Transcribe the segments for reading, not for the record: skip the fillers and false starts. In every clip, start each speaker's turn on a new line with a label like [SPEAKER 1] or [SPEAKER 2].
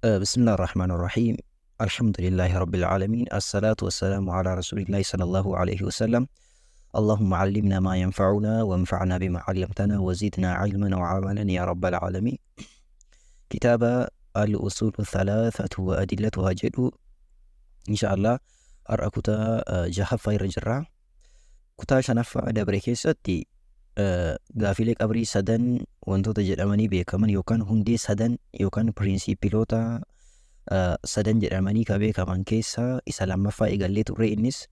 [SPEAKER 1] بسم الله الرحمن الرحيم الحمد لله رب العالمين الصلاة والسلام على رسول الله صلى الله عليه وسلم اللهم علمنا ما ينفعنا وانفعنا بما علمتنا وزدنا علما وعملا يا رب العالمين. كتاب الأصول الثلاثة وأدلتها jedhu إن شاء الله har'a kutaa jahaffaa irra jirra. Kutaa shanaffaa dabre keessatti gaafilee qabrii sadan wantoota jedhamanii beekaman yookaan hundee sadan yookaan piriinsiipiloota sadan jedhamanii ka beekaman keessaa isa lammaffaa eegallee turre. Innis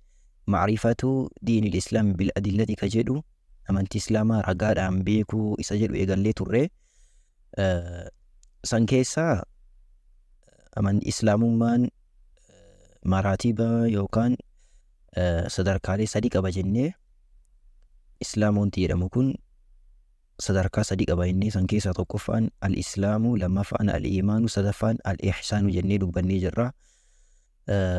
[SPEAKER 1] معرفة دين الإسلام بالأدلة ka jedhu, amantii islaamaa ragaadhaan beekuu isa jedhu eegallee turre. San keessaa islaamummaan maraatiba yookaan sadarkaalee sadi qaba jennee, islaama wanti jedhamu kun sadarkaa sadi qaba jennee, san keessaa tokkoffaan الإسلام, lammaffaan الإيمان, sadaffaan الإحسان jennee dubbannee jirra.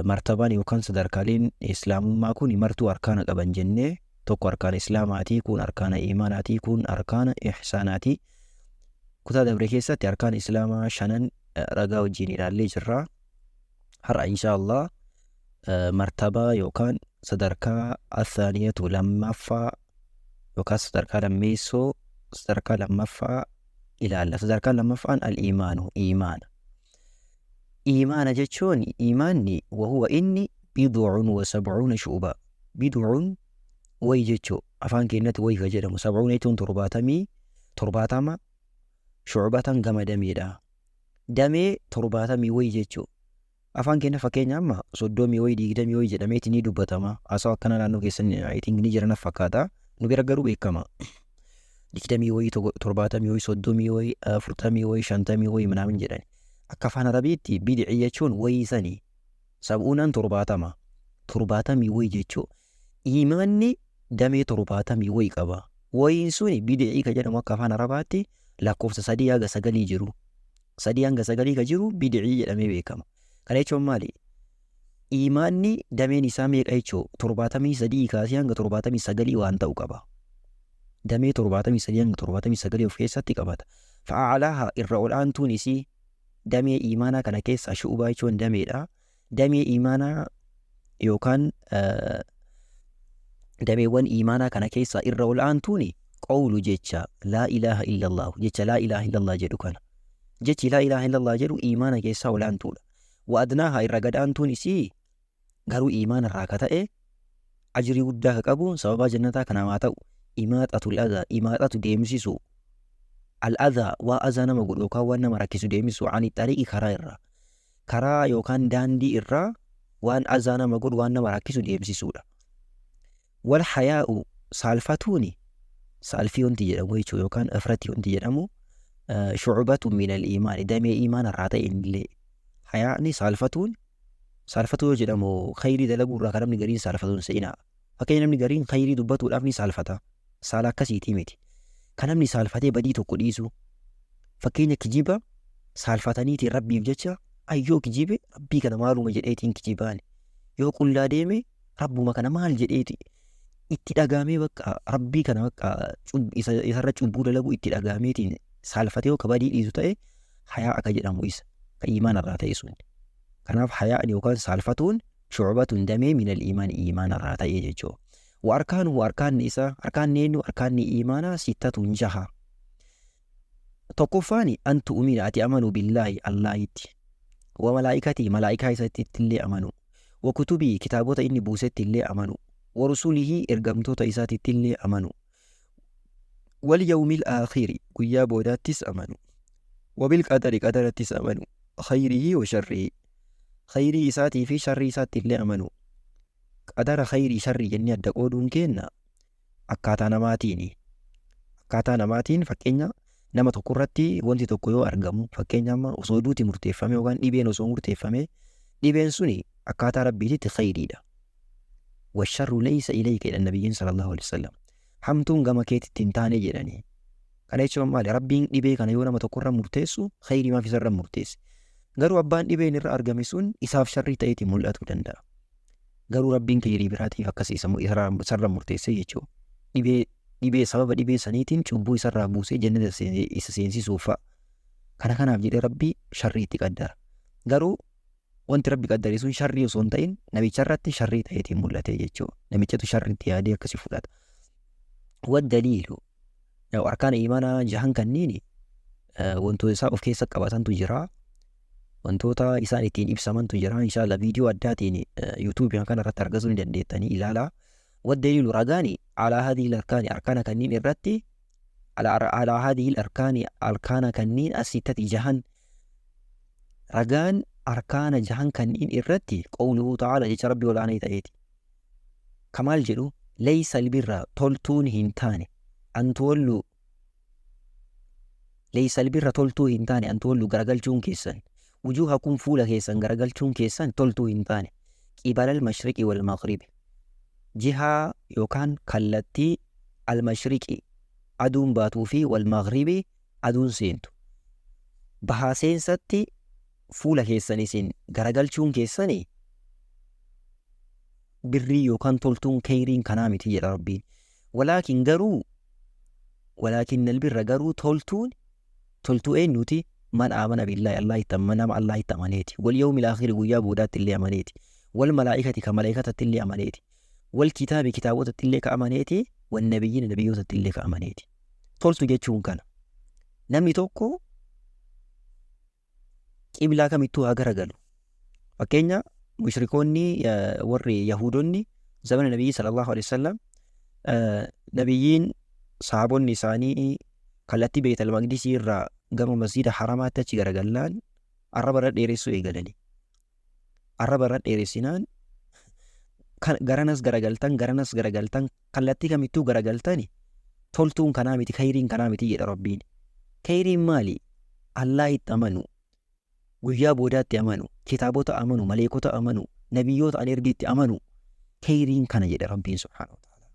[SPEAKER 1] Martabaan yookaan sadarkaaleen islaamummaa kun martuu arkaana qaban jennee, tokko arkaana islaamaatii, kun arkaana iimaanaatii, kun arkaana ihsaanaatii. Kutaa dabre keessatti arkaana islaamaa shanan ragaa wajjin ilaallee jirra. Har'a إن شاء الله martabaa yookaan sadarkaa الثانية lammaffaa yookaan sadarkaa lammeessoo, sadarkaa lammaffaa ilaalla. Sadarkaa lammaffaan الإيمان, iimaana. Iimaana jechuun iimaanni وهو inni بضع وسبعون شعبة. بضع wayi jechuu, afaan keenyatti wayi ka jedhamu. سبعون jechuun 70, 70, شعبة gama dameedha. Damee 70 wayi jechuu. Afaan keenya fakkeenya amma 30 wayi, 20 wayi jedhameeti ni dubbatama. Haasawaa akkana naannoo keessan I think ni jira naf fakkaata. Nu bira garuu beekama. 20 wayii, 70 wayii, 30 wayii, 40 wayii, 50 wayii ምናምን jedhani. Akka afaan Arabiitti bid'i jechuun wayii sanii. سبعون 70, 70 wayii jechuu. Iimaanni damee 70 wayii qaba. Wayiin suni bid'ii ka jedhamu akka afaan Arabaatti lakkoofsa 3 haga 9 jiru. 3 hanga 9 ka jiru bid'ii jedhamee beekama. Kana jechuun maali? Iimaanni dameen isaa meeqa jechuu? 73 kaasee hanga 79 waan ta'u qaba. Damee 73 hanga 79 of keessatti qabata. فأعلاها irra ol'aantuun isii damee iimaanaa kana keessaa, shu'ubaa jechuun dameedha. Damee iimaanaa yookaan dameewwan iimaanaa kana keessaa irra ol'aantuun قول jecha لا إله إلا الله, jecha لا إله إلا الله jedhu kana. Jechi لا إله إلا الله jedhu iimaana keessaa ol'aantuudha. وأدناها irra gadaantuun isii garuu iimaana irraa ka ta'e, ajrii guddaa ka qabu, sababa jannataa kan namaa ta'u, إماطة الأذى, إماطة deemsisu, الأذى waa azaa nama godhu yookaan waan nama rakkisu deemsisu, عن الطريق karaa irraa, karaa yookaan daandii irraa waan azaa nama godhu, waan nama rakkisu deemsisuudha. والحياء saalfatuuni, saalfii wanti jedhamu jechuudha, yookaan ifratii wanti jedhamu, شعبة من الإيمان damee iimaana irraa ta'e innillee. Hayaa'ni saalfatuun, saalfatuu yoo jedhamu khayrii dalaguu irraa kan namni gariin saalfatuun se'inaa. Fakkeenya namni gariin khayrii dubbatuudhaaf ni saalfata. Saala akkasiitii miti. Kan namni saalfatee badii tokko dhiisu. Fakkeenya kijiba saalfataniitiin rabbiif jecha ayyoo kijibe, rabbii kana maaluma jedheetiin kijibaani. Yoo qullaa deeme rabbuma kana maal jedheeti itti dhagaamee, bakka rabbii kana bakka isarra cubbuu dalagu itti dhagaameetiin saalfatee yoo ka badii dhiisu ta'e, hayaa akka jedhamu isa ka iimaana irraa ta'e sun. Kanaaf hayaa'ni yookaan saalfatuun شعبة damee من الإيمان iimaana irraa ta'e jechuudha. وأركانه arkaanni isaa, arkaanni eenyu, arkaanni iimaanaa ستة jaha. Tokkoffaan أن تؤمن ati amanu, بالله Allaahitti, وملائكته malaa'ikaa isatti illee amanu, وكتبه kitaabota inni buusetti illee amanu, ورسله ergamtoota isaatitti illee amanu, واليوم الآخر guyyaa boodaattis amanu, وبالقدر qadarattis amanu, خيره وشره khayrii isaatii fi sharrii isaatti illee amanu. Qadara khayrii sharrii jennee adda qooduun keenna akkaataa namaatiini. Akkaataa namaatiin fakkeenya nama tokko irratti wanti tokko yoo argamu, fakkeenya amma osoo duuti murteeffame yookaan dhibeen osoo murteeffame, dhibeen suni akkaataa rabbiititti khayriidha. والشر ليس إليك jedhan nabiyyiin صلى الله عليه وسلم. Hamtuun gama keetitti hin taane jedhanii. Kana jechuun maali? Rabbiin dhibee kana yoo nama tokkorra murteessu khayrii maaf isarra murteesse? Garuu abbaan dhibeen irra argame sun isaaf sharrii ta'eetiin mul'atuu danda'a. Garuu rabbiin khayrii biraatiif akkas isarra murteesse jechuudha. Dhibee sababa dhibee saniitiin cubbuu isarraa buusee jannata isa seensisuuf fa'a. Kana kanaaf jedhee rabbii sharrii itti qaddara. Garuu wanti Rabbi qaddare sun sharrii osoo hin ta'in namicha irratti sharrii ta'eetiin mul'ate jechuudha. Namichatu sharriitti yaadee akkasi fudhata. Waddaliilu arkaana iimaanaa jahan kanniini wantoota isaa of keessa qabatantu jira. Wantoota isaan ittiin ibsamantu jira. Inshallah viidiyoo addaatiin yuutuubii kana irratti argachuu ni dandeettanii ilaalaa. Waddaliilu ragaani alaa hadhihi arkaani arkaana kanniin irratti alaa hadhihi arkaani arkaana kanniin asittati jahan ragaan arkaana jahan kanniin irratti qawluhu ta'ala jecha Rabbi olaanaa ta'eeti. Kamaal jedhu laysa albirra toltuun hin taane an tuwallu laysa albirra toltuu hin taane an tuwallu garagalchuun keessan wujuhakum fuula keessan garagalchuun keessan toltuu hin taane qibala almashriqi wal maghribi jihaa yookaan kallattii almashriqi aduun baatuu fi wal maghribi aduun seentu bahaa seensatti fuula keessan isin garagalchuun keessani birrii yookaan toltuun keyriin kanaa miti jedha Rabbiin. Walaakin garuu walaakin albirra garuu toltuun toltuu eenyuti man aamana billaahi Allah itti nama Allah itti amaneeti. Wal yawmil aakhiri guyyaa boodaatti illee amaneeti. Wal malaa'ikati ka malaa'ikatatti illee amaneeti. Wal kitaabi kitaabotatti illee ka amaneeti. Wal nabiyyiina nabiyyootatti illee ka amaneeti. Toltu jechuun kana. Namni tokko qiblaa kamittuu haa garagalu. Fakkeenya mushrikoonni warri Yahuudonni zamana nabiyyi sallallahu alaihi wasallam nabiyyiin sahaabonni isaanii kallattii Beetal Maqdisii irraa gama masjida haramaatti achi garagallaan arraba irra dheeressuu eegalani. Arraba irra dheeressinaan garanas garagaltan garanas garagaltan kallattii kamittuu garagaltani toltuun kanaa miti khayriin kanaa miti jedha Rabbiin. Khayriin maali? Allah itti amanu, guyyaa boodaatti amanu, kitaabota amanu, maleekota amanu, nabiyyoota an ergetti amanu, khayriin kana jedha Rabbiin subhaanahu wa ta'ala.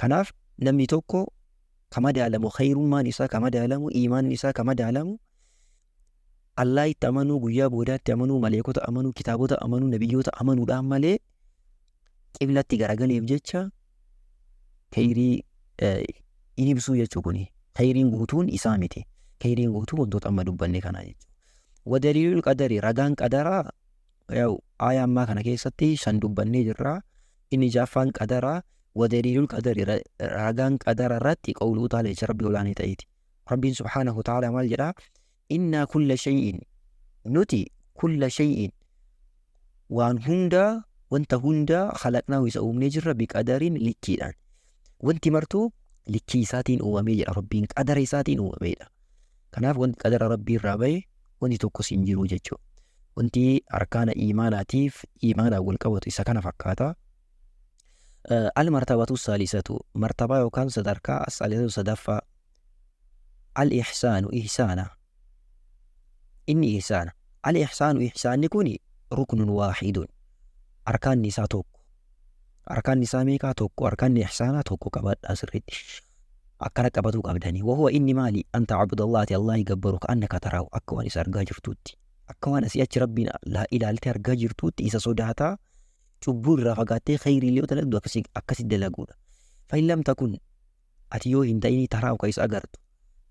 [SPEAKER 1] Kanaaf namni tokko ka madaalamu khayrummaan isaa ka madaalamu iimaanni isaa ka madaalamu Allah itti amanuu, guyyaa boodaatti amanuu, maleekota amanuu, kitaabota amanuu, nabiyyoota amanuudhaan malee qiblatti garagaleef jecha khayrii hin ibsuu jechuu kuni. Khayriin guutuun isaa miti. Khayriin guutuu wantoota amma dubbanne kanaa jechuudha. Wadaliilul qadari ragaan qadaraa yaa'u aayaa ammaa kana keessatti shan dubbannee jirra. Inni jaaffaan qadaraa wadaliilul qadari ragaan qadara irratti qawluu ta'ala jecha Rabbi olaanee ta'eeti. Rabbiin subhaanahu ta'ala maal jedhaa? Innaa kulla shay'in nuti kulla shay'in waan hundaa wanta hundaa khalaqnaahu isa uumnee jirra biqadariin likkiidhaan. Wanti martuu likkii isaatiin uumamee jedha Rabbiin qadara isaatiin uumameedha. Kanaaf wanti qadara Rabbii irraa bahe wanti tokkos hin jiru jechuudha. Wanti arkaana iimaanaatiif iimaanaan wal qabatu isa kana fakkaata. Al martabatu saalisatu martabaa yookaan sadarkaa as-saalisatu sadaffaa al ihsaanu ihsaana inni ihsaana al ihsaanu ihsaanni kuni ruknun waahidun arkaanni isaa tokko arkaanni isaa meeqaa tokko arkaanni ihsaanaa tokko qabadhaa sirriitti akkana qabatuu qabdanii wahuwa inni maali an ta'budallaati Allahi gabbaru ka annaka taraahu akka waan isa argaa jirtuutti akka waan asii achi Rabbiin ilaaltee argaa jirtuutti isa sodaataa cubbuu irraa fagaattee khayrii illee yoo dalagdu akkasi dalaguudha. Fa'in lam takun ati yoo hin ta'inii taraahu ka isa agartu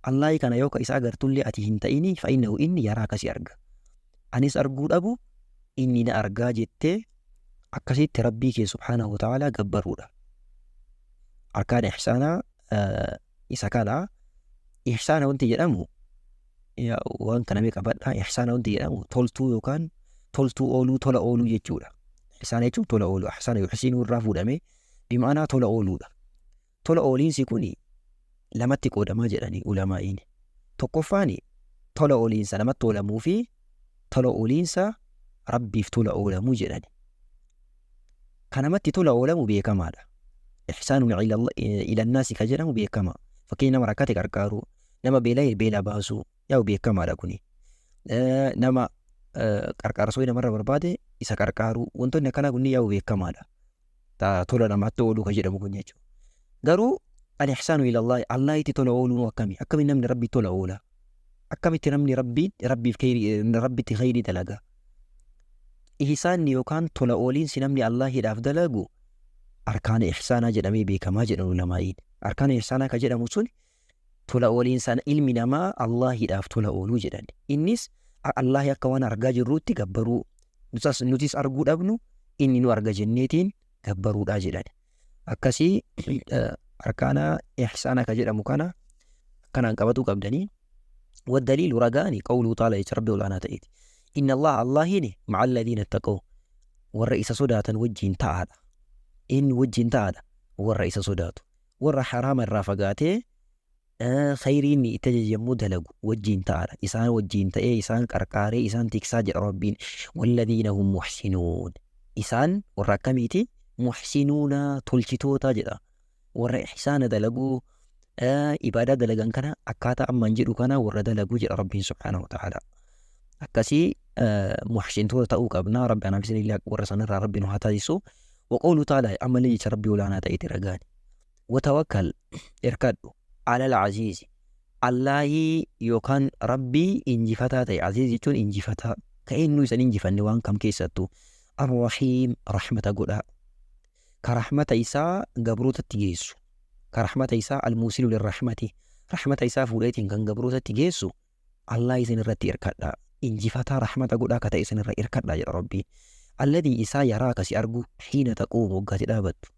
[SPEAKER 1] Allahi kana yoo ka isa agartullee ati hin ta'inii fa'innahu inni yaraaka si arga. Anis arguu dhabu inni na argaa jettee akkasitti Rabbii kee subhaanahu wa ta'aalaa gabbaruudha. Arkaan ihsaanaa isa kana. Ihsaana wanti jedhamu waan kana mee qabadhaa. Ihsaana wanti jedhamu toltuu yookaan toltuu ooluu tola ooluu jechuudha. Ihsaana jechuun tola ooluu. Ihsaana yuhsinuu irraa fuudhamee bima'anaa tola ooluudha. Tola ooliinsi kun lamatti qoodamaa jedhanii ulamaa'iin. Tokkoffaan tola ooliinsa namatti oolamuu fi tola ooliinsa Rabbiif tola oolamuu jedhani. Ka namatti tola oolamu beekamaadha. Ihsaanun ilannaasi ka jedhamu beekama. Fakkeenya nama rakkate qarqaaruu, nama beela'e beela baasuu, yaa'u beekamaadha kuni. Nama qarqaarsoo namarra barbaade isa qarqaaruu, wantoonni akkanaa kunniin yaa'u beekamaadha. Tola namaatti ooluu ka jedhamu kun jechuudha. Garuu al-ihsaanu ilallahi Allahitti tola ooluun akkami? Akkamitti namni Rabbi tola oola? Akkamitti namni Rabbiif Rabbitti khayrii dalaga? Ihsaanni yookaan tola ooliinsi namni Allahiidhaaf dalagu arkaana ihsaanaa jedhamee beekamaa jedhan ulamaa'iin. Arkaana ihsaanaa ka jedhamu sun tola ooliinsa ilmi namaa Allahiidhaaf tola ooluu jedhan. Innis Allahi akka waan argaa jirruutti gabbaruu, nutis arguu dhabnu inni nu arga jenneetiin gabbaruudha jedhan. Akkasii arkaana ihsaana ka jedhamu kana akkanaan qabatuu qabdanii. والدليل رجاني قوله تعالى يتربي ولا تأتي إن الله اللهين مع الذين اتقوا والرئيس صداتا وجه تعالى إن وجه تعالى والرئيس صداته ور حرام الرافقاته خيرين اتجج دلقوا وجه تعالى إسان وجه تأي إسان كركاري إسان تكساج ربين والذين هم محسنون إسان وركميتي محسنون تلشتوتا جدا ور إحسان دلقوا ibaadaa dalagan kana akkaataa ammaan jedhu kana warra dalaguu jedha Rabbiin subhaanahu wa ta'ala. Akkasii muhsintoota ta'uu qabna. Rabbi anaaf isinillee warra sanarraa Rabbi nu haa taasisu. Waqoolu ta'ala ammallee jecha Rabbii olaanaa ta'eeti ragaan. Watawakkal irkadhu alal aziizi. Allaahii yookaan Rabbii injifataa ta'e, aziiz jechuun injifataa ka eenyu isan injifanne waan kam keessattuu. Arrahiim rahmata godhaa. Ka rahmata isaa gabrootatti geessu. Ka rahmata isaa almuusilu lirrahmati, rahmata isaa fuudheetiin kan gabrootatti geessu Allah isin irratti irkadha, injifataa rahmata godhaa ka ta'e isin irra irkadha jedha Rabbiin. Alladii isaa yaraaka si argu xiina taquumu waggaati dhaabattu,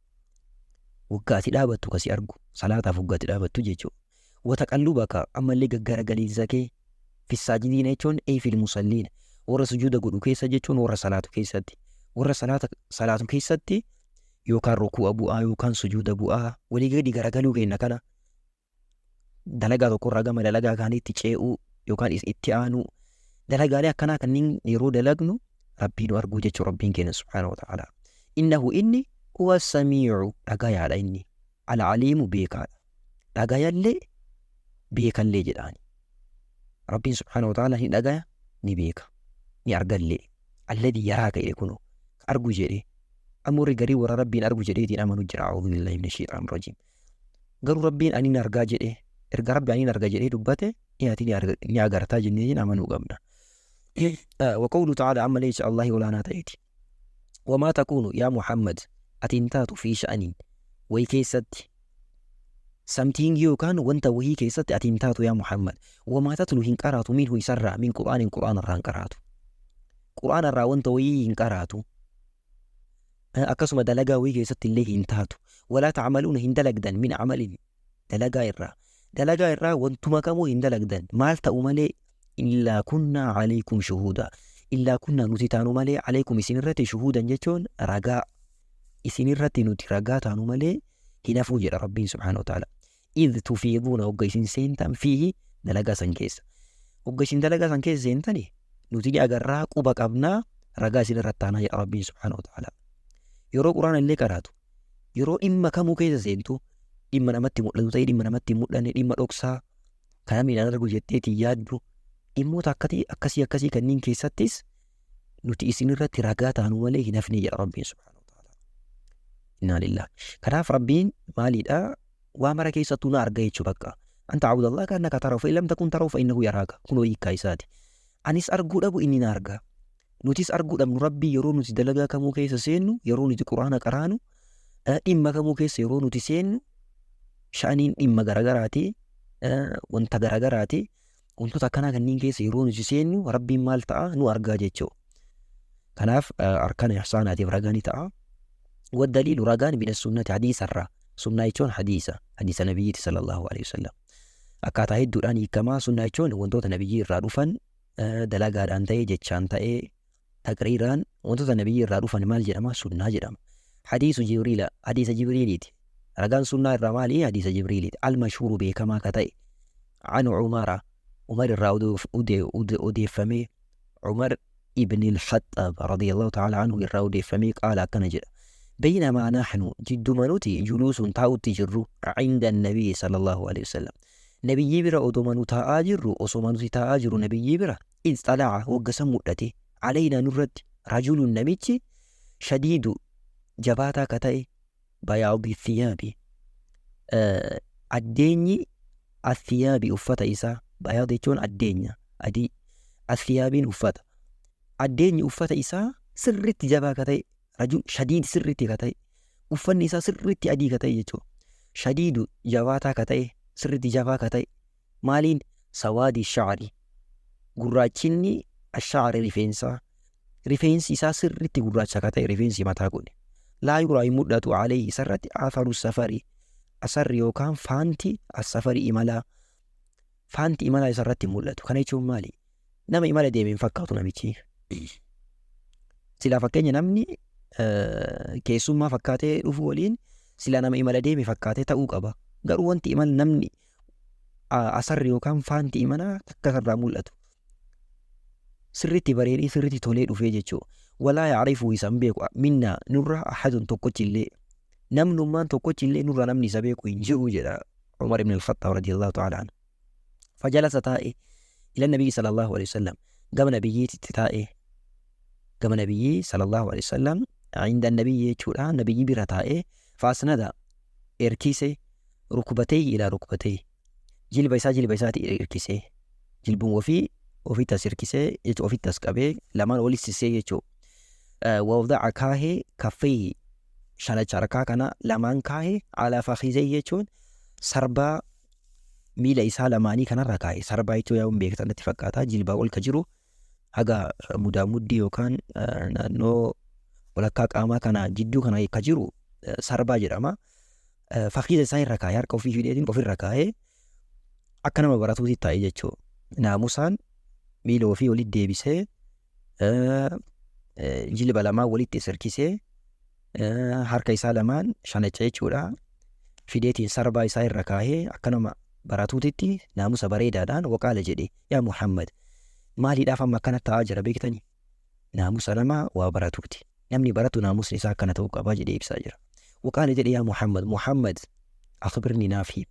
[SPEAKER 1] waggaati dhaabattu ka si argu salaataaf waggaati dhaabattu jechuudha. Wataqallubaka ammallee gaggaragaliinsa kee fissaajidiina jechuun ee fil musalliina warra sujuuda godhu keessa jechuun warra salaatu keessatti, warra salaata salaatu keessatti yookaan ruku'a bu'aa yookaan sujuuda bu'aa walii gadi garagaluu kenna kana dalagaa tokkorraa gama dalagaa kaaniitti ce'uu yookaan itti aanuu dalagaalee akkanaa kanneen yeroo dalagnu Rabbii nu arguu jechuu Rabbiin keenya subhaanahu wa ta'ala. Innahu inni huwa samiicu dhagayaadha, inni alcaliimu beekaadha, dhagayallee beekallee jedhaani. Rabbiin subhaanahu wa ta'ala ni dhagaya, ni beeka, ni argallee. Alladii yaraaka jedhe kunoo argu jedhe. Amma warri garii warra Rabbiin argu jedheetiin amanu jira, a'uudhu billahi mina shayxaan rajiim. Garuu Rabbiin aniin argaa jedhe, erga Rabbi aniin arga jedhee dubbate ni ati ni agartaa jenneetiin amanuu qabna. وقوله تعالى عما ليس الله ولا ناتيتي وما تكون يا محمد أتنتات في شأن ويكيست something yookaan wanta wahii keessatti ati hin taatu yaa Muhammad, wamaa tatlu hin qaraatu, minhu isarraa, min qur'aanin qur'aana irraa hin qaraatu, qur'aana irraa wanta wahii hin qaraatu, akkasuma dalagaa wahii keessatti illee hin taatu, walaa tacmaluuna hin dalagdan, min camalin dalagaa irraa, dalagaa irraa wantuma kamuu hin dalagdan, maal ta'u malee, illaa kunnaa calaykum shuhuuda, illaa kunnaa nuti taanu malee, calaykum isin irratti, shuhuudan jechuun ragaa, isin irratti nuti ragaa taanu malee hin hafuu jedha Rabbiin subhaanahu wa ta'ala. Idh tufiiduuna hogga isin seentan, fiihi dalagaa san keessa, hogga isin dalagaa san keessa seentani nuti ni agarraa, quba qabnaa, ragaa isin irratti taanaa jedha Rabbiin subhaanahu wa ta'ala. Yeroo quraana illee qaraatu, yeroo dhimma kamuu keessa seentu, dhimma namatti mul'atu ta'e, dhimma namatti hin mul'anne, dhimma dhoksaa kan namni hin argu jetteetiin yaaddu, dhimmoota akkasii akkasii akkasii kanneen keessattis nuti isin irratti ragaa taanu malee hin hafne jedha Rabbiin subhaanahu wa ta'ala. Innaa lillah. Kanaaf Rabbiin maaliidha? Waa mara keessattuu na arga jechuu bakka. An ta'budallah ka'annaka tarahu fa in lam takun tarahu fa innahu yaraaka. Kunoo hiikkaa isaati. Anis arguu dhabu inni na arga. Nutis arguu dhabnu Rabbii yeroo nuti dalagaa kamuu keessa seennu, yeroo nuti quraana qaraanu, dhimma kamuu keessa yeroo nuti seennu, sha'aniin dhimma garagaraati, wanta garagaraati. Wantoota akkanaa kanneen keessa yeroo nuti seennu Rabbiin maal ta'a? Nu argaa jechuudha. Kanaaf arkaana ihsaanaatiif ragaa ni ta'a. والدليل ragaan من السنة hadiisarraa, sunnaa jechuun hadiisa, hadiisa nabiyyiiti sallallahu alaihi wasallam. Akkaataa hedduudhaan hiikamaa. Sunnaa jechuun wantoota nabiyyii irraa dhufan, dalagaadhaan ta'ee, jechaan ta'ee, taqriiraan wantoota nabiyyii irraa dhufan maal jedhama? Sunnaa jedhama. Hadiisu Jibriila, hadiisa Jibriiliiti. Ragaan sunnaa irraa maali? Hadiisa Jibriiliiti. Almashhuuru beekamaa ka ta'e. An Umara, Umar irraa odeeffamee, Umar ibn al-Khattab radiyallahu ta'ala anhu irraa odeeffamee, qaala akkana jedha. بينما نحن jidduma nuti جلوس taa'utti jirru عند النبي صلى الله عليه وسلم nabiyyii bira odoma nu taa'aa jirru, osoma nuti taa'aa jirru nabiyyii bira, إذ طلع wagga san mul'ate, علينا nurratti, رجل namichi, شديد jabaataa ka ta'e, بياض الثياب addeenyi, الثياب uffata isaa, بياض jechuun addeenya adii, الثياب iin uffata, addeenyi uffata isaa sirritti jabaa ka ta'e, رجل شديد sirritti ka ta'e, uffanni isaa sirritti adii ka ta'e jechuudha. شديد jabaataa ka ta'e, sirritti jabaa ka ta'e, maaliin, سواد الشعر gurraachinni Ashaari rifeensaa, rifeensi isaa sirriitti gurraacha akka ta'e rifeensi mataa kun. Laa yuraa hin mul'atu alayhi isarratti atharu safari, asarri yookaan faanti as-safari imalaa, faanti imalaa isarratti hin mul'atu. Kana jechuun maali? Nama imala deeme hin fakkaatu namichi. Silaa fakkeenya namni keessummaa fakkaatee dhufu waliin silaa nama imala deeme fakkaatee ta'uu qaba. Garuu wanti imala namni asarri yookaan faanti imalaa takka isarraa mul'atu. Sirriitti bareedee sirriitti tolee dhufee jechuudha. Walaa yaa'rifu isa hin beeku minna nurra ahadun tokkochi illee, namnummaan tokkochi illee nurra namni isa beeku hin jiru jedha Umar ibn al-Khattab radiyallahu ta'ala anhu. Fajalasa taa'e ila nabiyyi sallallahu alaihi wasallam, gama nabiyyiitti taa'e, gama nabiyyii sallallahu alaihi wasallam, inda nabiyyi jechuudha, nabiyyi bira taa'e. Faasnada erkise, rukbatee ila rukbatee, jilba isaa jilba isaatti erkise, jilbuma ofii ofitti as hirkisee jechuudha, ofitti as qabee lamaan walitti sissee jechuudha. Wawda'a kaahee kaffeehi shanacha harkaa kana lamaan kaahee ala fakhizee jechuun sarbaa miila isaa lamaanii kanarra kaa'e. Sarbaa jechuun yaa beektan natti fakkaata, jilbaa ol ka jiru haga mudaa muddii yookaan naannoo walakkaa qaamaa kana jidduu kana ka jiru sarbaa jedhama. Fakhiiza isaa irra kaa'e, harka ofii fideetiin ofirra kaa'ee akka nama baratuutti taa'e jechuudha. Naamusaan miila ofii walitti deebisee, jilba lamaan walitti sirkisee, harka isaa lamaan shanacha jechuudha fideetiin sarbaa isaa irra kaahee akka nama baratuutitti naamusa bareedaadhaan waqaala jedhe, yaa Muhammad, maaliidhaaf amma akkana taa'aa jira beektanii? Naamusa nama waa baratuuti. Namni baratu naamusni isaa akkana ta'uu qabaa jedhee ibsaa jira. Waqaala jedhe, yaa Muhammad, Muhammad, akhbirni naaf himi,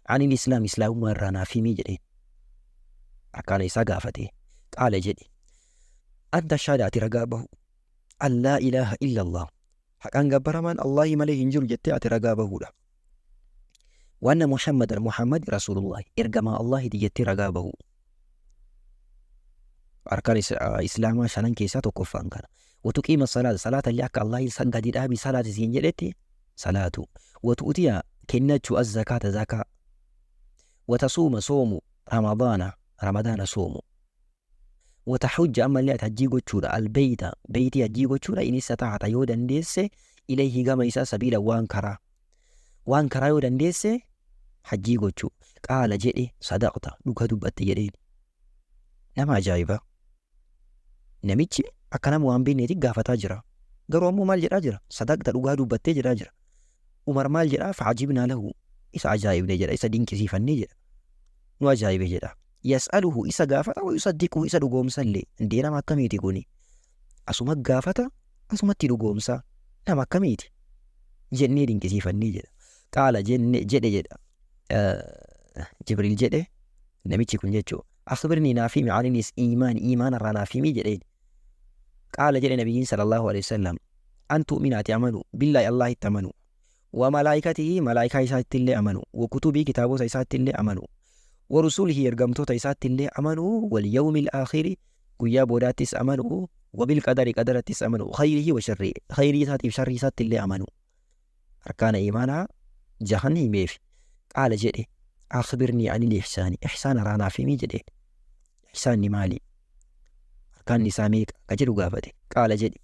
[SPEAKER 1] anil islaam, islaamummaa irraa naaf himi jedheen. Akkaana isaa gaafate. Qaala jedhe, an tashhada, ati ragaa bahu, an laa ilaaha illa Allah, haqaan gabbaramaan Allahi malee hin jiru jettee ati ragaa bahuudha. Waanna Muhammadan, Muhammad Rasuulullahi, ergamaa Allahiti jettee ragaa bahu. Arkaan islaamaa shanan keessaa tokkoffaan kana. Watuqiima salaata, salaata illee akka Allahi gadi dhaabi salaati siin jedhetti salaatu. Watu'utiya kennachuu, az-zakaata zakaa. Watasuuma soomu, ramadaana, ramadaana soomu. Watahujja ammallee ati hajjii gochuudha, albeeyta beeytii hajjii gochuudha, in istata'ata yoo dandeesse, ilayhi gama isaa, sabiila waan karaa, waan karaa yoo dandeesse hajjii gochuu. Qaala jedhe, sadaqta, dhuga dubbatte jedheen. Nama ajaa'iba! Namichi akka nama waan beekneeti gaafataa jira, garuu ammoo maal jedhaa jira? Sadaqta, dhugaa dubbattee jedhaa jira. Umar maal jedhaa? Fa'ajibnaa lahu, isa ajaa'ibne jedha, isa dinqisiifannee jedha, nu ajaa'ibe jedha. Yas'aluhu isa gaafata, wa yusaddiquhu isa dhugoomsallee. Indee nama akkamiiti kuni? Asuma gaafata, asumatti dhugoomsa, nama akkamiiti jennee dinqisiifannee jedha. Qaala jenne jedhe jedha Jibriil jedhe namichi kun jechuu, akhbirnii naaf himi, aninis iimaan, iimaana irraa naaf himi jedheen. Qaala jedhe nabiyyiin sallallahu alaihi wasallam, an tu'mina ati amanu, billaahi Allahitti amanu, wa malaayikatihi malaayikaa isaatti illee amanu, wa kutubii kitaabota isaatti illee amanu, wa rusulihi ergamtoota isaatti illee amanu, wal yawmil aakhiri guyyaa boodaattis amanu, wa bil qadari qadarattis amanu, khayrihi wa sharrihi khayrii isaatiif sharrii isaatti illee amanu. Arkaana iimaanaa jahan himeef. Qaala jedhe, akhbirnii anil ihsaani, ihsaana irraa naaf himi jedheen. Ihsaanni maali? Arkaanni isaa meeqa? Ka jedhu gaafate. Qaala jedhe,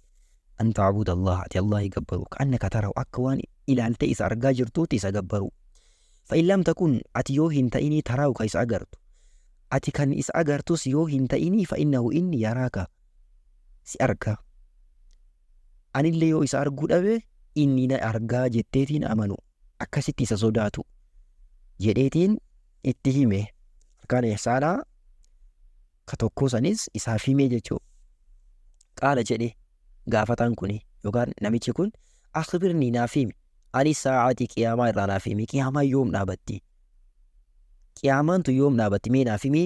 [SPEAKER 1] an ta'buda Allah, ati Allahi gabbaru, ka'annaka tarahu, akka waan ilaaltee isa argaa jirtuutti isa gabbaru. Fa in lam takun, ati yoo hin ta'inii, taraahu ka isa agartu, ati kan isa agartus yoo hin ta'inii, fa innahu inni, yaraaka si arga. Anillee yoo isa arguu dhabe inni na argaa jetteetiin amanu, akkasitti isa sodaatu jedheetiin itti hime. Arkaana ihsaanaa ka tokkoo sanis isaaf himee jechuu. Qaala jedhe gaafataan kuni yookaan namichi kun, akhbirnii naaf himi, ani saa'atii qiyaamaa irraa naaf himi, qiyaamaan yoom dhaabatti, qiyaamaan tun yoom dhaabatti, mee naaf himi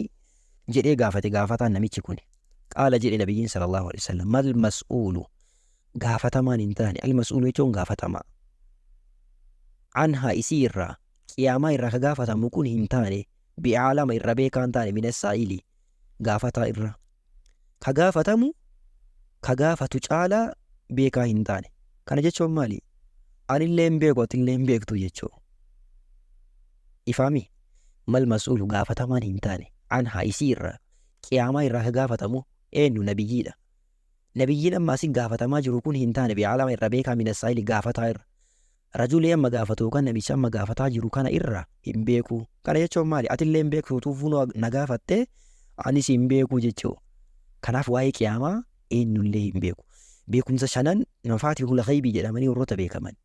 [SPEAKER 1] jedhee gaafate gaafataan namichi kuni. Qaala jedhe nabiyyiin sallallahu alaihi wasallam, mal mas'uulu gaafatamaan hin taane, al mas'uulu jechuun gaafatamaa, anhaa isii irraa, qiyaamaa irraa ka gaafatamu kun hin taane, bi'aalama irra beekaa hin taane, mina saa'ili gaafataa irra, ka gaafatamu ka gaafatu caalaa beekaa hin taane. Kana jechuun maali? Anillee hin beeku, atillee hin beektu jechuu ifaami. Mal mas'uulu gaafatamaan hin taane, anhaa isii irraa, qiyaamaa irraa ka gaafatamu Eenyu? Nabiyyiidha. Nabiyyiin amma asin gaafatamaa jiru kun hin taane bi'aalama irra beekaa min assaa'ili gaafataa irra. Rajulee amma gaafatu yookaan namicha amma gaafataa jiru kana irra hin beeku. Kana jechuun maali? Atillee hin beektu tuufuu na gaafatte, anis hin beeku jechuu. Kanaaf waa'ee qiyaamaa eenyullee hin beeku. Beekumsa shanan mafaatihul ghaybii jedhamanii warroota beekaman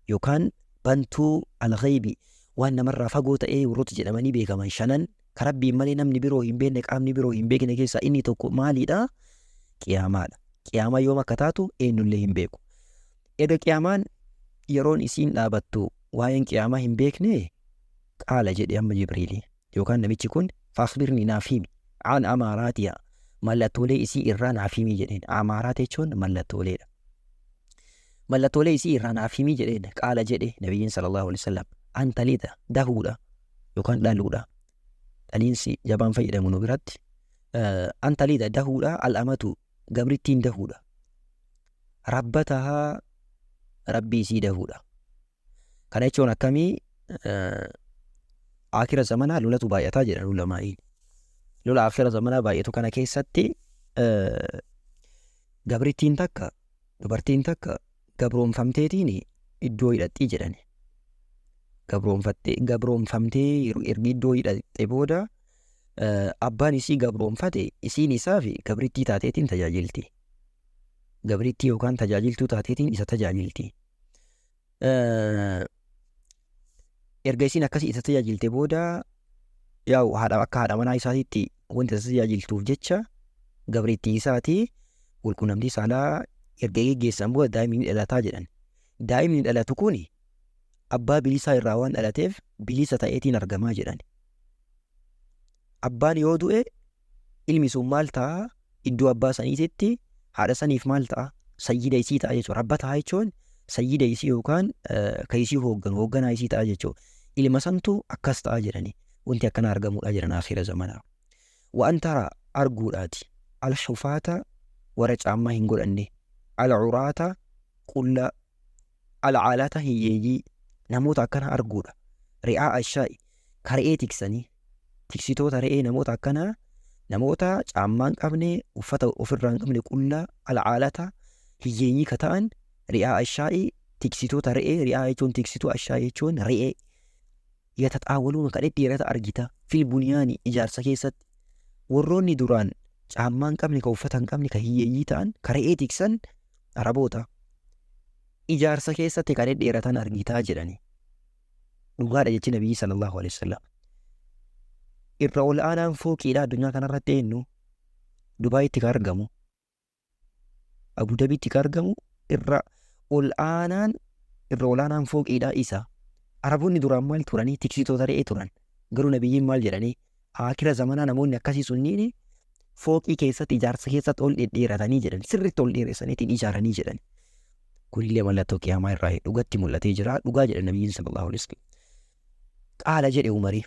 [SPEAKER 1] yookaan bantuu al-ghaybii, waan namarraa fagoo ta'ee warroota jedhamanii beekaman shanan ka Rabbiin malee namni biroo hin beekne, qaamni biroo hin beekne keessaa inni tokko maaliidha? Qiyaamaadha. Qiyaamaa yoom akka taatu eenyullee hin beeku. Erga qiyaamaan yeroon isiin dhaabattu waa'een qiyaamaa hin beekne, qaala jedhe amma Jibriilii yookaan namichi kun, فأخبرني naaf himi, عن أماراتها mallattoolee isii irraa naaf himi jedheen. Amaaraat jechuun mallattooleedha. Mallattoolee isii irraa naaf himi jedheen. قال jedhe nabiyyiin صلى الله عليه وسلم أن تلد dahuudha yookaan dhaluudha. Dhaliinsi jabaan fayyadamu nu biratti. أن تلد dahuudha, الأمة gabrittiin dahuudha. ربتها rabbii isii dahuudha. Kana jechuun akkamii? Akira zamanaa lolatu baay'ataa jedhan ulamaa'iin. Lola akira zamanaa baay'atu kana keessatti gabrittiin takka, dubartiin takka gabroonfamteetiin iddoo hidhaxxii jedhani. Gabroonfamtee ergi iddoo hidhatte booda abbaan isii gabroonfate isiin isaa fi gabrittii taateetiin tajaajilti. Gabrittii yookaan tajaajiltuu taateetiin isa tajaajilti. Erga isiin akkasii isa tajaajilte booda, yaa'u haadha akka haadha manaa isaatiitti wanti isa tajaajiltuuf jecha gabrittii isaatii walqunnamtii saalaa erga geggeessan booda daa'imni ni dhalataa jedhan. Daa'imni dhalatu kun abbaa bilisaa irraa waan dhalateef bilisa ta'eetiin argamaa jedhan. Abbaan yoo du'e ilmi sun maal ta'a? Iddoo abbaa saniititti haadha saniif maal ta'a? Sayyida isii ta'a jechuudha. Rabba ta'a jechuun sayyida isii yookaan ka isii hoogganu, hoogganaa isii ta'a jechuudha. Ilma santu akkas ta'a jedhani. Wanti akkana argamuudha jedhan akhira zamanaa. وأن ترى arguudhaati. الحفاة warra caammaa hin godhanne. العراة qullaa. العالة hiyyeeyyii, namoota akkana arguudha. رعاء الشاء ka re'ee tiksanii, tiksitoota re'ee, namoota akkanaa, namoota caammaa hin qabne, uffata ofirraa hin qabne, qullaa, العالة hiyyeeyyii ka ta'an, رعاء الشاء tiksitoota re'ee, رعاء jechuun tiksituu, الشاء jechuun re'ee. يتطاولون ka dhedheerata argita, في البنيان ijaarsa keessatti. Warroonni duraan caammaa hin qabne, ka uffata hin qabne, ka hiyyeeyyii ta'an, ka re'ee tiksan Araboota. Ijaarsa keessatti ka dhedheeratan argitaa jedhani. Dhugaadha jechi nabiyyi صلى الله عليه وسلم. Irra ol aanaan fooqiidha addunyaa kanarratti eenyu? Dubaayitti ka argamu. Abu Dabiitti ka argamu irra ol aanaan fooqiidha isa. Araboonni duraan maal turanii? Tiksitoota re'ee turan. Garuu nabiyyiin maal jedhanii? Akira zamanaa namoonni akkasii sunniin fooqii keessatti, ijaarsa keessatti ol dhedheeratanii jedhan, sirriitti ol dheeressaniitiin ijaaranii jedhan. Kunillee mallattoo qiyaamaa irraa dhugatti mul'atee jira. Dhugaa jedhan nabiyyiin صلى الله عليه وسلم. قال jedhe Umarii.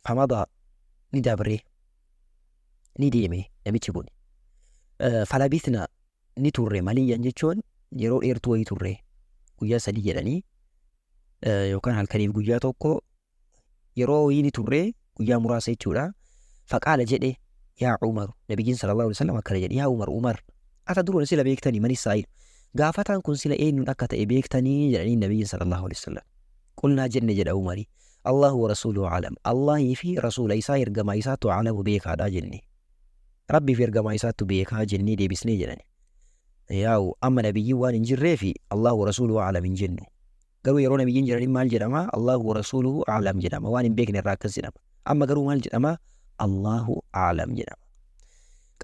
[SPEAKER 1] فمضى ni dabree ni deeme namichi kun. فلبثنا ni turre, مليا jechuun yeroo dheertuu wayii turre, guyyaa 3 jedhanii yookaan halkaniif guyyaa tokko yeroo wayii ni turre, guyyaa muraasa jechuudha. فقال jedhe يا عمر, nabiyyiin صلى الله عليه وسلم akkana jedhe, يا عمر Umar, أتدرون sila beektanii, من السائل gaafataan kun sila eenyuun akka ta'e beektanii jedhanii nabiyyiin صلى الله عليه وسلم. قلنا jenne jedha Umarii. الله ورسوله أعلم. Allahii fi rasuula isaa ergamaa isaatu أعلم beekaadha jenne. Rabbii fi ergamaa isaatu beekaa jennee deebisnee jedhani. Yaa'u amma nabiyyiin waan hin jirreefi الله ورسوله أعلم hin jennu. Garuu yeroo nabiyyiin jiraniin maal jedhama? الله ورسوله أعلم jedhama. Waan hin beekne irraa akkas jedhama. Amma garuu maal jedhama? الله أعلم jedhama.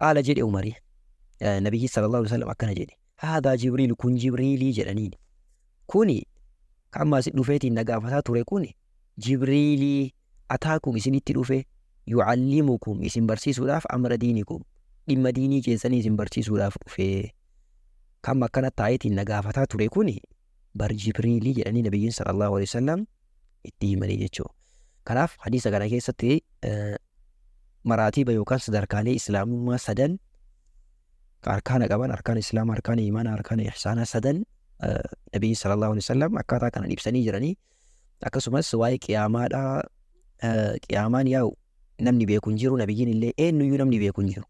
[SPEAKER 1] قال jedhe Umarii. Nabiyyi صلى الله عليه وسلم akkana jedhe. هذا جبريل kun Jibriilii jedhaniin. Kuni kan amma asi dhufeetiin na gaafataa ture kuni Jibriilii, أتاكم isinitti dhufe, يعلمكم isin barsiisuudhaaf, أمر دينكم dhimma diinii keessanii isin barsiisuudhaaf dhufe. Kan akkana taa'eetiin na gaafataa ture kuni bar Jibriilii jedhanii nabiyyiin صلى الله عليه وسلم itti himanii jechuudha. Kanaaf hadiisa kana keessatti maraatiiba yookaan sadarkaalee islaamummaa sadan arkaana qaban, arkaan islaamaa, arkaan imaanaa, arkaan ihsaanaa sadan nabiyyi صلى الله عليه وسلم akkaataa kanaan ibsanii jiranii. Akkasumas waa'ee qiyaamaadhaa, qiyaamaan yaa'u namni beeku hin jiru, nabiyyiin illee eenyuyyuu namni beeku hin jiru.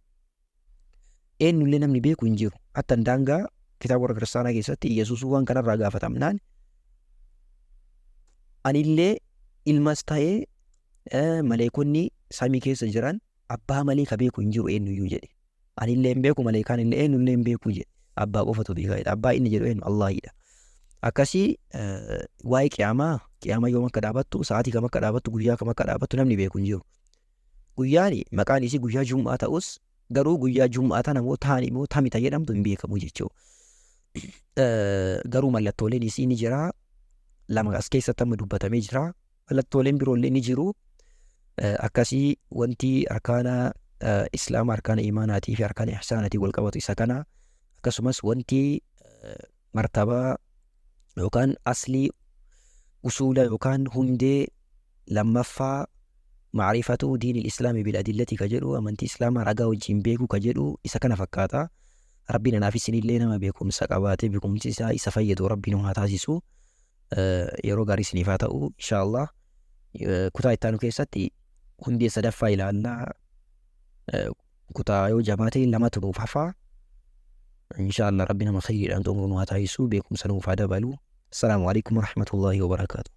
[SPEAKER 1] Eenyullee namni beeku hin jiru. Hatta daangaa kitaaba warra kiristaanaa keessatti Iyyasuusuu waan kanarraa gaafatamnaan, anillee ilmas ta'ee maleekonni samii keessa jiran abbaa malee ka beeku hin jiru eenyuyyuu jedhe. Anillee hin beeku, maleekaan illee eenyullee hin beeku jedhe. Abbaa qofatu beeka jedhe. Abbaa inni jedhu eenyu? Allaahidha. Akkasii waa'ee qiyaamaa, qiyaamaa yoom akka dhaabattu, sa'aatii kam akka dhaabattu, guyyaa kam akka dhaabattu namni beeku hin jiru. Guyyaan maqaan isii guyyaa Jum'aa ta'us, garuu guyyaa Jum'aa tana moo ta'an immoo tamita jedhamtu hin beekamu jechuudha. Garuu mallattooleen isii ni jira. Lama as keessatti amma dubbatamee jira. Mallattooleen biroollee ni jiru. Akkasii wanti arkaana Islaama, arkaana imaanaatii fi arkaana ihsaanaatii wal qabatu isa kana. Akkasumas wanti martabaa yookaan aslii usuula yookaan hundee lammaffaa, macrifatu diini islaami bil adillati ka jedhu, amantii Islaamaa ragaa wajjin beekuu ka jedhu, isa kana fakkaata. Rabbiin anaaf isinillee nama beekumsa qabaatee beekumsi isaa isa fayyadu Rabbiin nu haa taasisu. Yeroo gaarii isiniif haa ta'u inshaallah. Kutaa ittaanu keessatti hundee sadaffaa ilaallaa. Kutaa yoo jabaate lamatu nuuf hafa. Inshaallah, Rabbi nama khayriidhaan xumuru nu haa taasisu, beekumsa nuuf haa dabalu. Assalaamu alaikum warahmatullaahi wabarakaatu.